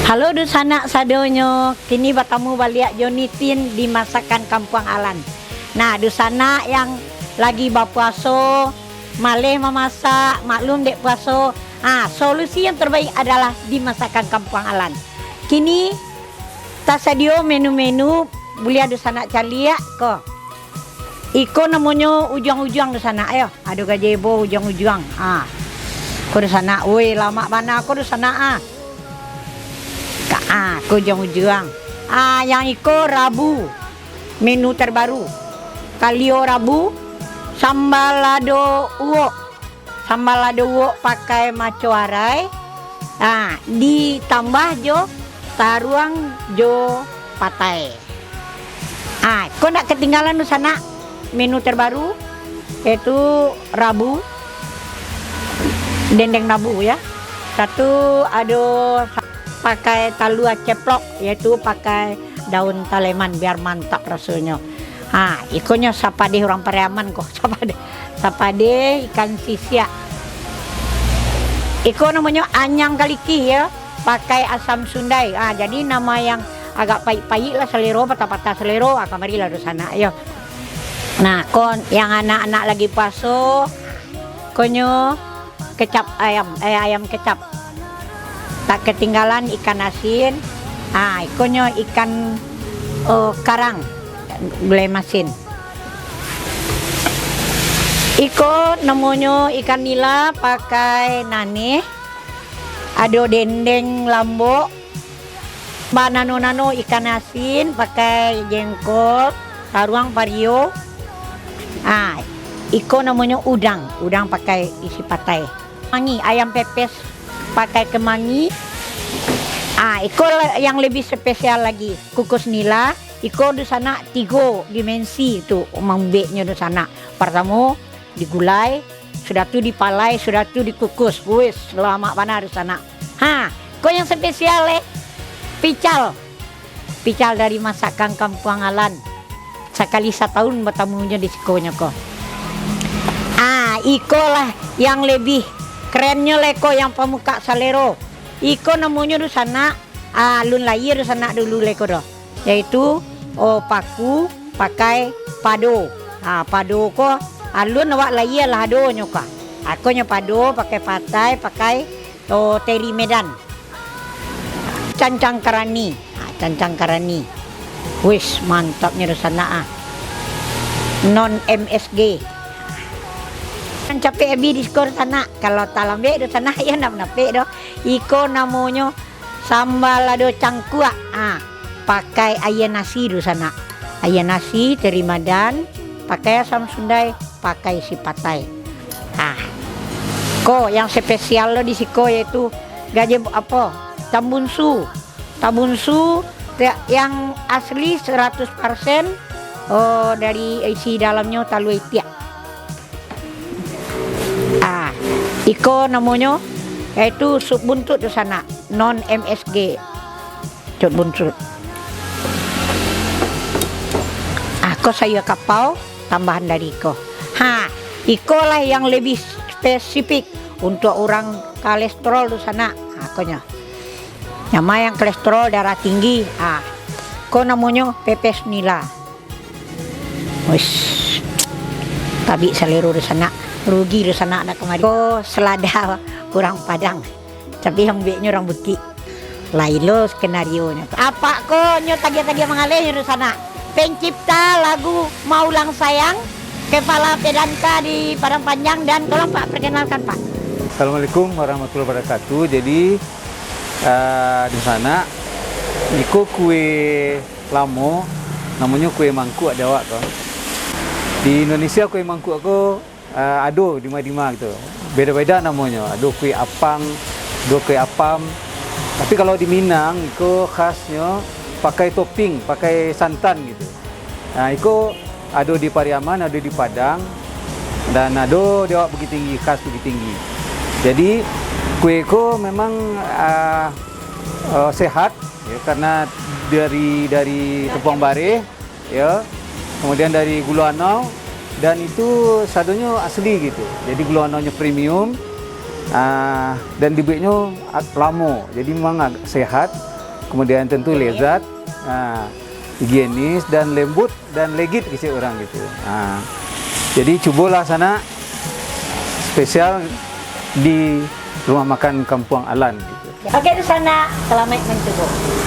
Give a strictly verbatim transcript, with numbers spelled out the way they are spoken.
Halo dunsanak sadonyo, kini batamu baliak jo Nitin di Masakan Kampuang Alan. Nah, dunsanak yang lagi bapuaso, maleh mamasak, maklum dek puaso, ha, solusi yang terbaik adalah di Masakan Kampuang Alan. Kini tasadio menu-menu, buliah dunsanak caliak ko. Iko namonyo ujuang-ujuang dunsanak, yo. Ado gajebo ujuang-ujuang. Ah. Ko dunsanak, woi, lamak bana ko dunsanak, ah. Ka, ah, ko ujuang-ujuang. Ah, yang iko rabu. Menu terbaru. Kalio rabu, sambal lado uwok. Sambal lado uwok pakai maco arai, ha, ditambah jo taruang jo patai. Ha, ko ndak ketinggalan dunsanak menu terbaru, yaitu rabu, dendeng rabu, ya. Satu ado sa-, pakai talua ceplok, yaitu pakai daun taleman, biar mantap rasonyo. Ha, ikonyo sapadeh urang Pariaman ko, sapadeh. Sapadeh ikan sisiak. Iko namonyo anyang kalikih, yo, pakai asam sundai. Ha, jadi nama yang agak paik-paik lah salero, patah-patah salero. Ha, kamarilah dunsanak, yo. Nah, ko yang anak-anak lagi puaso, konyo kecap ayam, eh, ayam kecap. Tak ketinggalan ikan asin. Ah, ikonyo ikan, oh, karang, gulai masin. Iko namonyo ikan nila pakai naneh, ado dendeng lambok, banano-nano ikan asin pakai jengkol, taruang pario. Ah, iko namonyo udang, udang pakai isi patai. Mangi, ayam pepes pakai kemangi. Ah, iko la-, yang lebih spesial lagi, kukus nila. Iko dunsanak tigo dimensi tu mambeknyo dunsanak. Partamo digulai, sudah tu dipalai, sudah tu dikukus. Wis, lamak bana dunsanak. Ha, ko yang spesial, eh, pical. Pical dari masakan Kampuang Alan. Sakali satahun batamunyo di sikonyo ko. Ah, ikolah yang lebih kerennyo lai ko, yang pamukak salero. Iko namonyo dunsanak, ah, alun layie dunsanak dulu lai ko doh. Yaitu, oh, paku pakai pado. Ah, pado ko alun awak layie lah adonyo ko. Ah, konyo pado pakai patai, pakai, oh, teri Medan. Cancang karani. Ha, cancang karani. Wis, mantapnyo dunsanak, ah. Non M S G. Kan capek abih di siko dunsanak. Kalau talambek dunsanak, yo ndak manapek doh. Iko namonyo sambal lado cangkuak. Ha, pakai aia nasi dunsanak. Aia nasi, teri Medan, pakai asam sundai, pakai isi patai. Ah. Ko yang spesial lo di siko yaitu gaje apo? Tambunsu. Tambunsu te-, yang asli seratus persen, oh, dari isi dalamnyo talua itiak. Ah, iko namonyo yaitu sup buntut dunsanak, non M S G. Cut buntut. Ah, ko sayua kapau, tambahan dari iko. Ha, ikolah yang lebih spesifik untuk urang kolesterol dunsanak. Ha, konyo. Nyama yang kolesterol, darah tinggi. Ha, ko namonyo pepes nila. Wis. Tabik salero dunsanak. Rugi dunsanak nak kamari. Ko selada urang Padang. Tapi yang biknyo urang Bukik. Lain lo skenarionyo. Apak ko nyo tagiah-tagiah mangaleh nyo dunsanak. Pencipta lagu Maulang Sayang, kepala Pedanta di Padang Panjang, dan tolong Pak perkenalkan, Pak. Assalamualaikum warahmatullahi wabarakatuh. Jadi, ah, dunsanak, iko kue lamo, namonyo kue mangkuak di awak ko. Di Indonesia kue mangkuak ko ah, ado dima-dima gitu. Beda-beda namonyo. Ado kue apang, ado kue apam. Tapi kalau di Minang, iko khasnyo pakai topping, pakai santan gitu. Nah, iko ado di Pariaman, ado di Padang, dan ado di awak Bukittinggi, khas Bukittinggi. Jadi, kue ko memang, ah, eh, sehat, ya, karena dari, dari tepuang bareh, ya, kemudian dari gulo anau, dan itu sadonyo asli gitu. Jadi gulo anaunyo premium, ah, dan dibueknyo ag-, lamo. Jadi memang agak sehat. Kemudian tentu lezat, ah, higienis dan lembut dan legit kecek urang gitu. Ah, jadi cubolah sanak, spesial di rumah makan Kampuang Alan gitu. Oke, di sana, selamat mencoba.